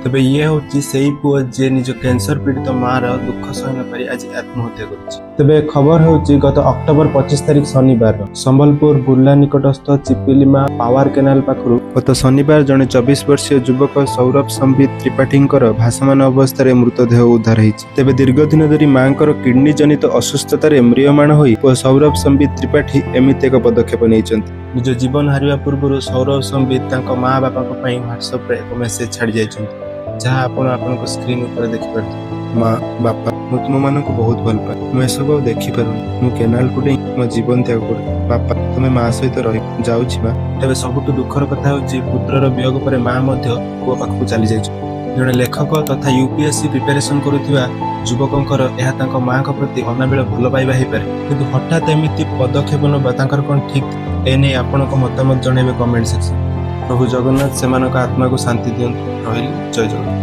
ତେବେ ଇଏ ହେଉଛି ସେଇ ପୁଅ, ଯିଏ ନିଜ କ୍ୟାନ୍ସର ପୀଡ଼ିତ ମାର ଦୁଃଖ ସହି ନପାରି ଆଜି ଆତ୍ମହତ୍ୟା କରିଛି। ତେବେ ଖବର ହେଉଛି ଗତ ଅକ୍ଟୋବର 25 ତାରିଖ ଶନିବାରର। ସମ୍ବଲପୁର ବୁର୍ଲା ନିକଟସ୍ଥ ଚିପିଲିମା ପାୱାର କେନାଲ ପାଖରୁ ଗତ ଶନିବାର ଜଣେ 24 ବର୍ଷୀୟ ଯୁବକ ସୌରଭ ସମ୍ବିତ ତ୍ରିପାଠୀଙ୍କର ଭାସମାନ ଅବସ୍ଥାରେ ମୃତଦେହ ଉଦ୍ଧାର ହେଇଛି। ତେବେ ଦୀର୍ଘ ଦିନ ଧରି ମାଙ୍କର କିଡନୀ ଜନିତ ଅସୁସ୍ଥତାରେ ମ୍ରିୟମାଣ ହୋଇ ପୁଅ ସୌରଭ ସମ୍ବିତ ତ୍ରିପାଠୀ ଏମିତି ଏକ ପଦକ୍ଷେପ ନେଇଛନ୍ତି। ନିଜ ଜୀବନ ହାରିବା ପୂର୍ବରୁ ସୌରଭ ସମ୍ବିତ ତାଙ୍କ ମା ବାପାଙ୍କ ପାଇଁ ହ୍ୱାଟ୍ସଆପରେ ଏକ ମେସେଜ ଛାଡ଼ି ଯାଇଛନ୍ତି, ଯାହା ଆପଣ ଆପଣଙ୍କ ସ୍କ୍ରିନ୍ ଉପରେ ଦେଖିପାରୁଥିବେ। ମା, ବାପା, ମୁଁ ତୁମମାନଙ୍କୁ ବହୁତ ଭଲ ପାଏ। ମୁଁ ଏସବୁ ଆଉ ଦେଖିପାରୁନି। ମୁଁ କେନାଲକୁ ଡେଇଁ ମୋ ଜୀବନ ତ୍ୟାଗ କରୁଛି। ବାପା, ତୁମେ ମା ସହିତ ରହିବ। ଯାଉଛି ମା। ତେବେ ସବୁଠୁ ଦୁଃଖର କଥା ହେଉଛି, ପୁତ୍ରର ବିୟୋଗ ପରେ ମା ମଧ୍ୟ ପୁଅ ପାଖକୁ ଚାଲି ଯାଇଛନ୍ତି। ଜଣେ ଲେଖକ ତଥା ୟୁପିଏସସି ପ୍ରିପାରେସନ କରୁଥିବା ଯୁବକଙ୍କର ଏହା ତାଙ୍କ ମାଙ୍କ ପ୍ରତି ଅନାବିଳ ଭଲ ପାଇବା ହେଇପାରେ, କିନ୍ତୁ ହଠାତ୍ ଏମିତି ପଦକ୍ଷେପ ନେବା ତାଙ୍କର କ'ଣ ଠିକ୍? ଏନେଇ ଆପଣଙ୍କ ମତାମତ ଜଣାଇବେ କମେଣ୍ଟ ସେକ୍ସନ। ପ୍ରଭୁ ଜଗନ୍ନାଥ ସେମାନଙ୍କ ଆତ୍ମାକୁ ଶାନ୍ତି ଦିଅନ୍ତୁ। ରହିଲି, ଜୟ ଜଗନ୍ନାଥ।